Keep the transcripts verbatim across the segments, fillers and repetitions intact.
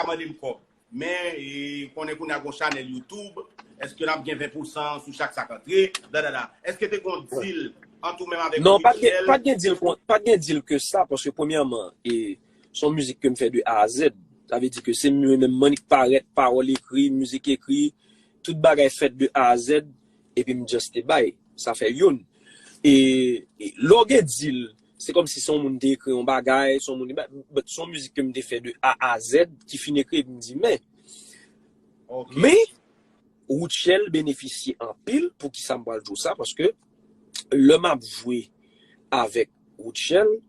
ka mande m kòb. Men, e, konnen kounye a gon chanèl YouTube, èske n ap gen ven pousan sou chak sa k antre? Dadada. Èske te gon deal ant ou menm avèk Richel? Non, pa t gen, pa t gen deal, pa t gen deal ke sa, paske premyèman, e, se yon mizik ke m fè de A a Z. Sa vle di ke se mwen menm, m annik parèt, pawòl ekri, mizik ekri, tout bagay fèt de A a Z, epi m just te bay. Sa fè youn. E, e lè w gen deal, se kòmsi se yon moun te ekri yon bagay, se yon moun, but se yon mizik ke m te fè de A a Z, ki fin ekri, epi m di, men, men, Rutshelle benefisye anpil, poukisa m pral di w sa, paske lè m ap jwe avèk Rutshelle,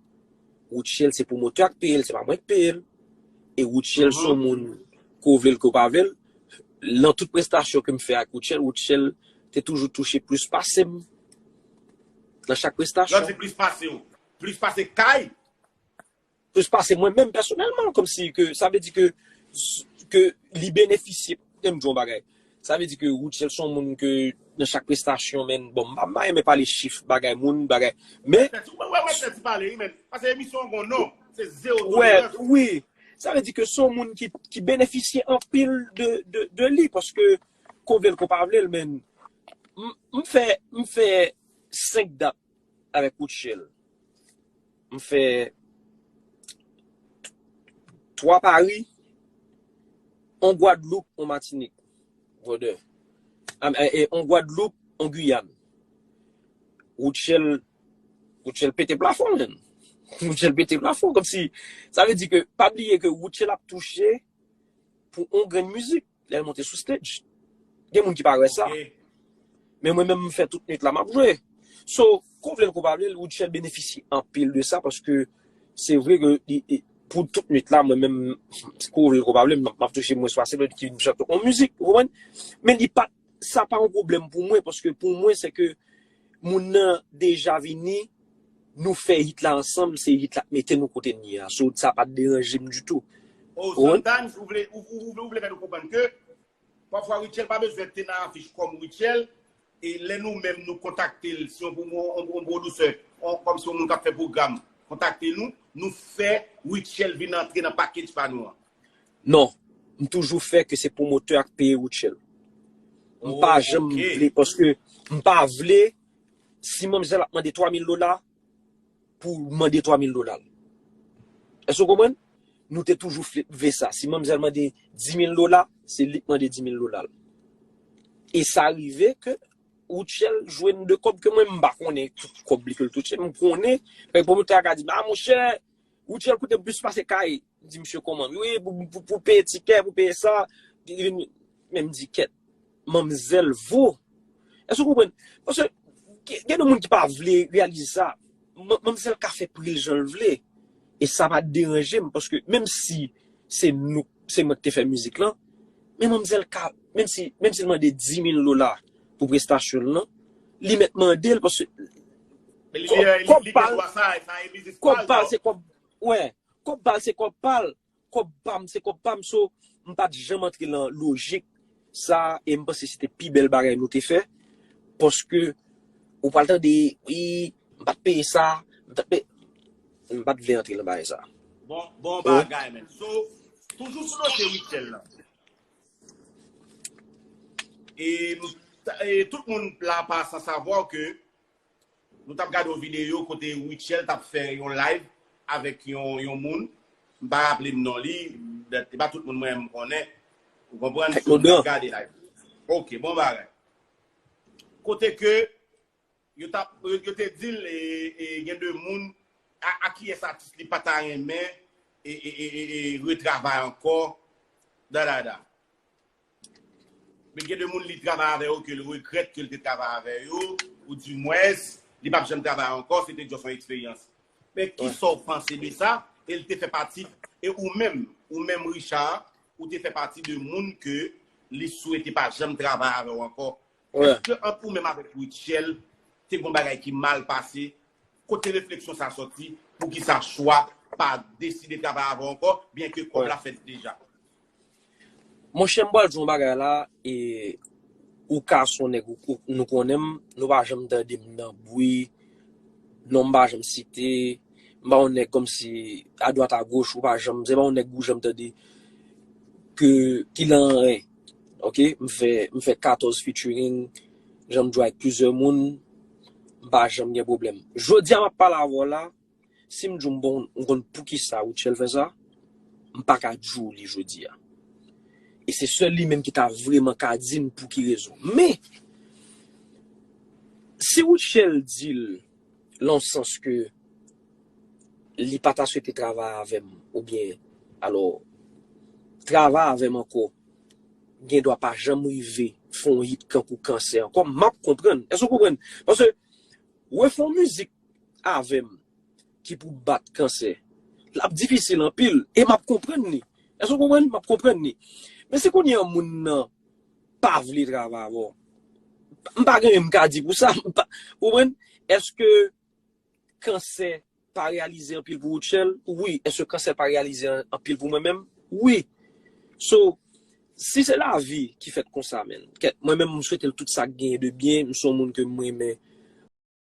Rutshelle se pwomotè a k peye l, se pa mwen k peye l. E Rutshelle se yon moun, ke w vle l, ke w pa vle l, nan tout prestasyon ke m fè ak Rutshelle, Rutshelle te toujou touche plis pase m nan chak prestasyon. Lè w di plis pase w, plis pase Kay? Plis pase mwen menm pèsonèlman, kòmsi ke, sa vle di ke, ke li benefisye, men m di yon bagay. Sa vle di ke Rutshelle se yon moun ke nan chak prestasyon, men, bon, m pa, m pa renmen pale chif, bagay moun, bagay. Men, wè, wè, wè, ti pale, wi, men. Paske emisyon an gon non, se zewo wè, wi. Sa vle di ke se yon moun ki, ki benefisye anpil de, de, de li, paske, ke w vle l, ke w pa vle l, men, m, m fè, m fè senk dat avèk Rutshelle. M fè twa Paris, yon Gwadloup, yon Matinik, brother. Am, e, e, yon Gwadloup, yon Giyàn. Rutshelle, Rutshelle pete plafon, menm. Rutshelle pete plafon, kòmsi, sa vle di ke, pa bliye ke Rutshelle ap touche pou yon grenn mizik, lè l monte sou stage. Gen moun ki pa wè sa. Ok. Men mwen menm, m fè tout nwit la, m ap jwe. So, ke w vle l, ke w pa vle l, Rutshelle benefisye anpil de sa, paske se vre ke li, li, pou tout nwit la, mwen menm, ke w vle l, ke w pa vle l, m ap, m ap touche mwens pase lòt ki vin chante yon mizik, ou konprann? Men li pa, sa pa yon pwoblèm pou mwen, paske pou mwen, se ke moun nan deja vini, nou fè hit la ansanm, se hit la k mete nou kote n ye a. So, sa pa t deranje m ditou. Oh, ou konprann? Sometimes, ou vle, ou, ou, ou vle, ou vle fè nou konprann ke pafwa Rutshelle pa bezwen te nan afich kòm Rutshelle, e lè nou menm nou kontakte l, si yon, yon, yon, yon pwodisè, yon, kòmsi yon moun k ap fè pwogram, kontakte nou, nou fè Rutshelle vin antre nan package pa nou an. Non, m toujou fè ke se pwomotè a k peye Rutshelle. M pa janm vle, paske m pa vle, si manmzèl ap mande twa mil dola, pou mande twa mil dola l. Èske w konprann? Nou te toujou vle sa. Si manmzèl mande di mil dola, se li k mande di mil dola l. E sa rive ke Rutshelle jwenn de kòb ke mwen, m pa konnen tout kòb li ke l touche. M konnen, men pwomotè a ka di m, a monchè, Rutshelle koute m plis pase Kay. M di misye kòman? Wi, pou, pou, pou peye tikè, pou peye sa. Li vin, men m di kèt, manmzèl vo. Èske w konprann? Paske gen, gen de moun ki pa vle reyalize sa. Man, manmzèl ka fè pri l jan l vle. E sa pa deranje m, paske menm si se nou, se mwen ki te fè mizik lan, men manmzèl ka, menm si, menm si l mande di mil dola pou prestasyon l lan, li mèt mande l, paske kòb pa l, kòb pa l se kòb, wè, kòb pa l se kòb pa l, kòb pa m se kòb pa m, so, m pa t janm antre nan lojik sa, e m panse se te pi bèl bagay nou te fè, paske ou pral tande, wi, m pa t peye sa, m pa t peye, m pa t vle antre nan bagay sa. Bon, bon bagay, men. So, toujou sou dosye Rutshelle lan. E, e tout moun la pa san savwa ke nou t ap gade yon videyo kote Rutshelle t ap fè yon live avèk yon, yon moun. M pa raple m non li, e pa tout moun mwen m konnen. Ou konprann? So, m t ap gade live. Ok, bon bagay. Kote ke yo t ap, yo, yo te di l, e, e, gen de moun, a, a kiyès atis li pa ta renmen, e, e, e, e, e, retravay ankò, da, da, da. Men gen de moun li travay avè yo ke l regrèt ke l te travay avè yo, ou dimwens, li p ap janm travay ankò, se te just yon eksperyans. Men kisa w panse de sa? E l te fè pati, e ou menm, ou menm Richard, ou te fè pati de moun ke li swete pa janm travay avè w ankò. Èske ant ou menm avèk Rutshelle, te gon bagay ki mal pase? Kote refleksyon sa sòti? Poukisa chwa pa deside travay avè w ankò, byen ke kòb la fèt deja? Monchè, m pral di yon bagay la, e ou ka se yon nèg ou, ou, nou konnen m, nou pa janm tande m nan bri, non m pa janm site, m pa yon nèg kòmsi adwat agoch, ou pa janm, se pa yon nèg ou janm tande. ki, ki lan anyen. Ok, m fè, m fè katòz featuring, jan m jwe ak plizyè moun, m pa janm gen pwoblèm. Jodi a m ap pale avè w la, si m di w m bon, m konn poukisa Rutshelle fè sa, m pa ka di w li jodi a. E se sèl li menm ki ta vrèman ka di m pou ki rezon. Men, si Rutshelle di l, lan sans ke li pa ta swete travay avè m, oubyen, alò, travay avè m ankò, gen dwa pa janm rive fè yon hit kankou Kansè ankò, m ap konprann. Èske w konprann? Paske, refè yon mizik avè m ki pou bat Kansè, l ap difisil anpil, e m ap konprann li. Èske w konprann? M ap konprann li. Men si kounye a moun nan pa vle travay avè w, m pa gen anyen m ka di pou sa. M pa, ou konprann? Èske Kansè pa reyalize anpil pou Rutshelle? Wi. Èske Kansè pa reyalize an- anpil pou mwen menm? Wi. So, si se lavi ki fèt konsa, men, kèt, mwen menm, m swete l tout sa k genyen de byen, m se yon moun ke m renmen